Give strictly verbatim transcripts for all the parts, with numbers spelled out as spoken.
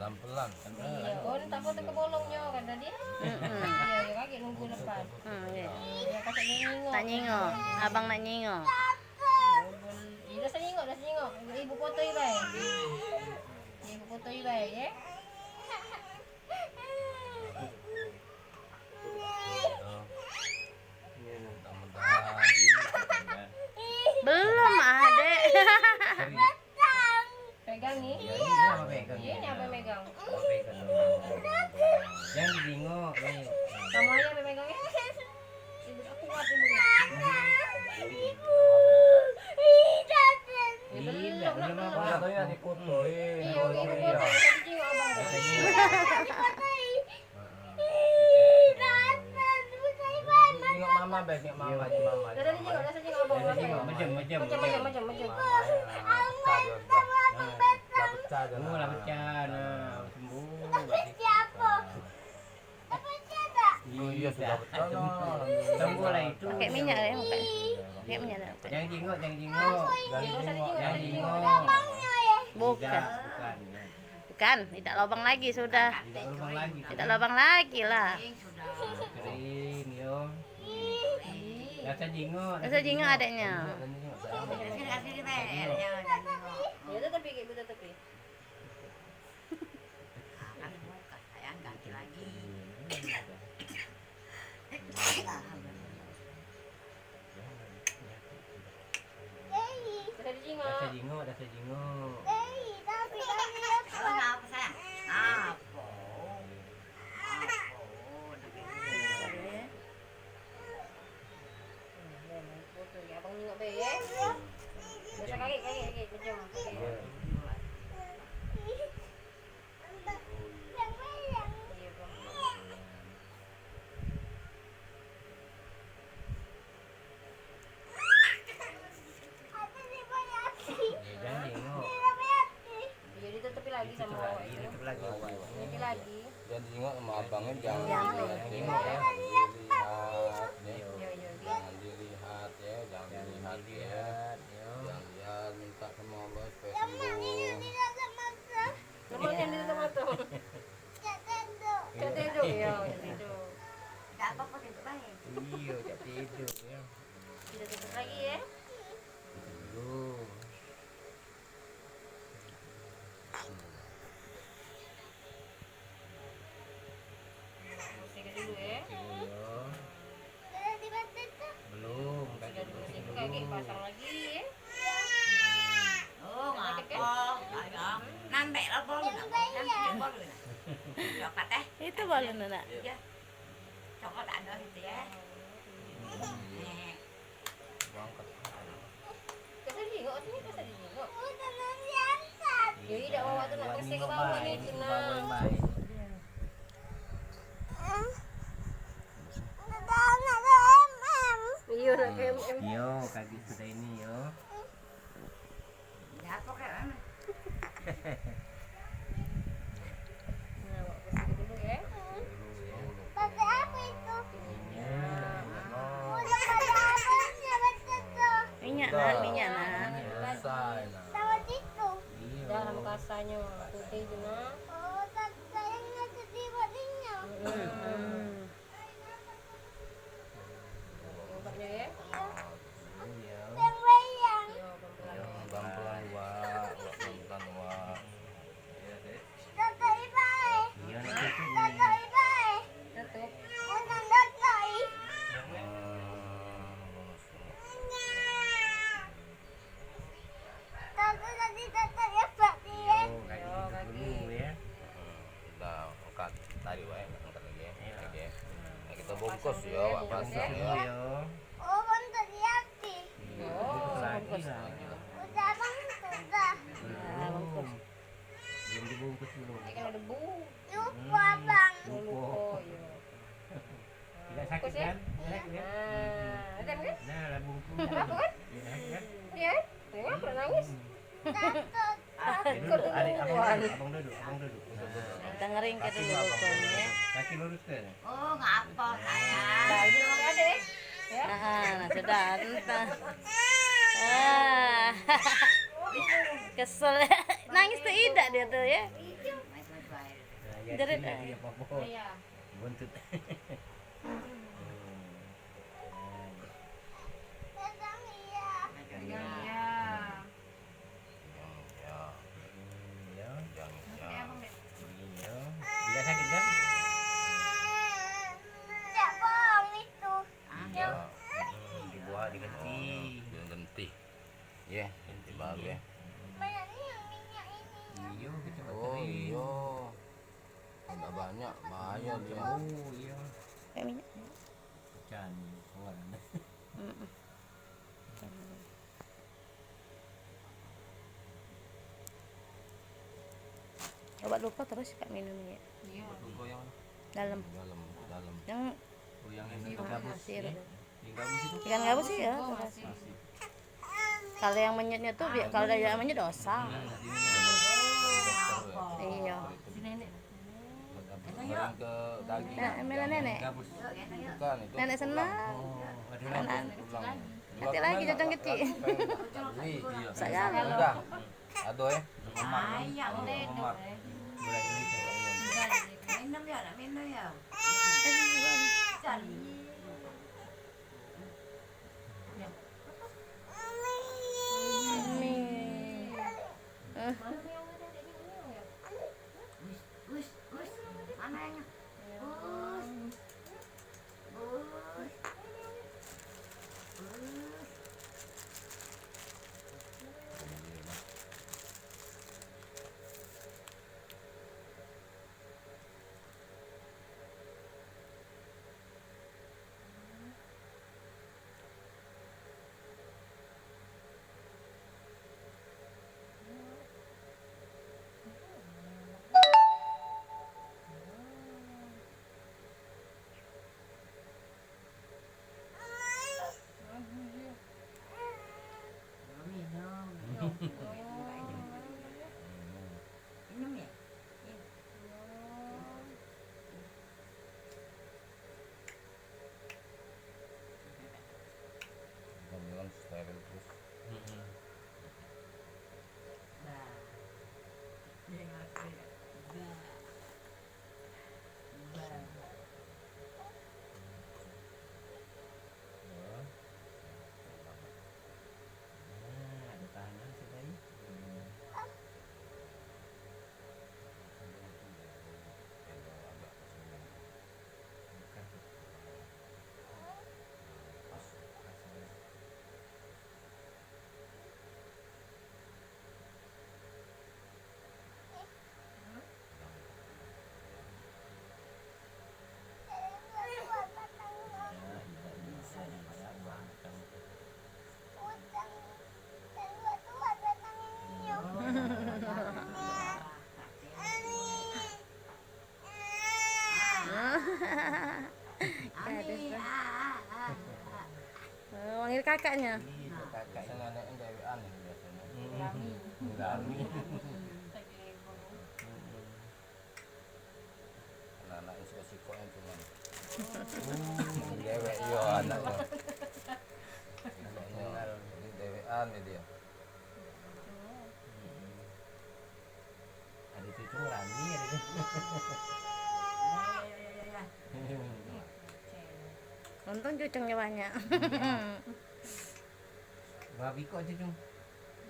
Pelan. Iyo, oh, ni tak foto ke bolongnyo kan tadi? Iyo, iyo, kagek nunggu lepas. Hmm, iyo. Iyo, kagek nyingok. Nak nyingok. Abang nak nyingok. Iyo, dah sengingok, dah sengingok. Ibu foto ibai. Ibu foto ibai, ye. Belum, Adek. Pegang ni. Iyo, ini apo pegang? Iyo, ini apo pegang? Apo pegang? Jangan dijingok ni. Kamu aja apo pegang ni? Ibu tak kuat ibu ni. Iyo, belum, belum, belum. Iyo, ibu foto, jangan dijingok abang. Tengok mama, Bes, tengok mama, tengok mama. Dah, dah, tengok, dah, tengok abang. Dah, tengok, mejem, mejem, mejem, mejem. Mejem, mejem, mejem. Mama, ya, pecah dah. Nah, dah pecah dah. Oh, dah pecah dah. Sembuh. Dah pecah apa? Dah pecah tak? Iyo, sudah pecah dah. Sembuh lah itu. Pakai minyak dah, pakai. Pakai minyak dah. Jangan jingok, jangan jingok. Jangan jingok. Jangan jingok. Bukan. Bukan. Bukan, idak lobang lagi sudah. Idak lobang lagi. Idak lobang lagi lah. Kering, yo. Rasa jingok. Rasa jingok adeknya. Yo, tetep gigi, tetep gigi. Sayang, ganti lagi. Dah sejingok, dah sejingok. Kalau nak apa, sayang? Apa? Apa? Nak pergi dulu, ya? Abang nyingok be, ya? Biasa kagek, kagek, kagek, kejam. Iyo, ditetepi lagi samo awak. Ditetepi lagi. Ditetepi lagi. Jangan dijingok samo abangnyo, jangan dijingok, yo. Dilihat, yo. Iyo, iyo, iyo. Jangan dilihat, yo. Jangan dilihat, yo. Jangan dilihat, minta samo Allah supayo sembuh. Lemaknyo di tempat tu. Cak tiduk, yo, cak tiduk. Dak apo-apo, tiduk bae. Iyo, cak tiduk, yo. Kita tutup lagi, yo. Tutup dulu. Bersihkan dulu, yo. Bersihkan dulu, yo. Belum, kagek bersihkan dulu. Kagek pasang lagi, yo. Oh, ngapo? Ayo. Nambah lah bolu, nambah bolu. Coklat, eh. Itu bolu, Nak. Iyo. Coklat ado situ, yo. Nih. Kasih jingok, sini kasih jingok. Yo, idak mau tu nak kasih ke bawah ni, Cina. Iyo, nak M M. Yo, kagek sudah ini, yo. Dah, apa kayak mana? Nah, awak bersih dulu, ya. Pakai apa itu? Minyak. Udah pada apa yang baca tu? Minyak, Nak, minyak, Nak. Minyak besar, Nak. Sama situ. Iyo. Dalam kasarnyo, putih tu, Nak. Oh, tak sayangnya sedih buat minyak. Hmm. Obatnyo, yo. Yang bayang. Yo, pelan-pelan. Yo, pelan-pelan, Wak. Wak, pelan-pelan, Wak. Tata ibai. Iyo, nak tutup. Tata ibai. Tutup. Bukan tata i. Ah, Tante tadi tante ya, Pak, dia. Yo, kaki dulu, yo. Heeh. Dah, angkat. Tarik bae, angkat lagi, yo. Iyo. Lagi, yo. Nah, kito bungkus, yo, awak masak, yo. Bungkus dulu, yo. Oh, bungkus di hati. Iyo, bungkus lagi lah. Udah, Bang, sudah. Nah, bungkus. Belum dibungkus dulu. Eh, kena debu. Lupa, Bang. Lupa, yo. Tidak sakit, kan? Tidak sakit, kan? Nah, ada, kan? Nah, lah bungkus. Apa, kan? Tidak sakit, kan? Iya, kan? Tengok, pernah nangis. Takut. Duduk, adik, abang duduk, abang duduk, abang duduk. Nah, dengerin ke dulu, abang duduk. Kaki lurus ke? Oh, ngapa, sayang? Nah, itu ada, ya? Ya. Nah, nah, sudah, entah. Ah. Kesel. Nangis tu idak dia tu, ya? Iya. Jerit, eh. Iya, apa-apa. Iya. Buntut. Hmm. Pegang, iya. Pegang, iya. Hmm, iya. Pegang, iya. Iya. Tidak sakit, kan? Cak Bang itu. Iya. Hmm, dibuat, diganti. Diganti. Iya, ganti baru, ya. Banyak ni yang minyak ini. Iya, kita. Oh, iya. Agak banyak, bahaya dia. Oh, iya. Kayak minyak. Pecah ni, keluar. Mm-mm. Obat lupa terus kak minum ya. Iya. Dalam. Dalam, dalam. Yang Oh, yang ini gabus. Sirih. Yang gabus itu? Ikan gabus sih ya. Masih. Kalau yang menyetnya tuh, bi- kalau yang menyet dosa. Iya. Nah, emang nenek. Bukan, itu Nenek senang. Tulang. Nanti lagi jajan kecil. Iya. Segala. Udah. Ado, eh? Ayo, udah. Minum ya, nak minum ya. Amin. Wis, wis, wis. Mana yang? Wis. Wis. Wis. Kan steril terus. Nah, ada tangan sih tadi. Oh, manggil kakaknya. Iya, kakak ini anaknya dewean ini biasanya. Rami. Rami. Anak-anak sikok-sikok yang cuman. Dewek, iya, anaknya. Sikoknya, ini dewean dia. Ada cucu rami, ada cucu. Untung cucungnya banyak. Berapa ikok cucu?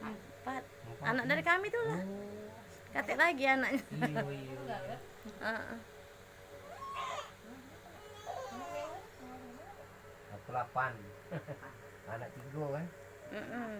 Empat. Empat. Anak dari kami tu lah. Oh. Katik lagi anaknya. Iya, iya. Heeh. Aku lapan. Anak tiga kan? Mm-mm.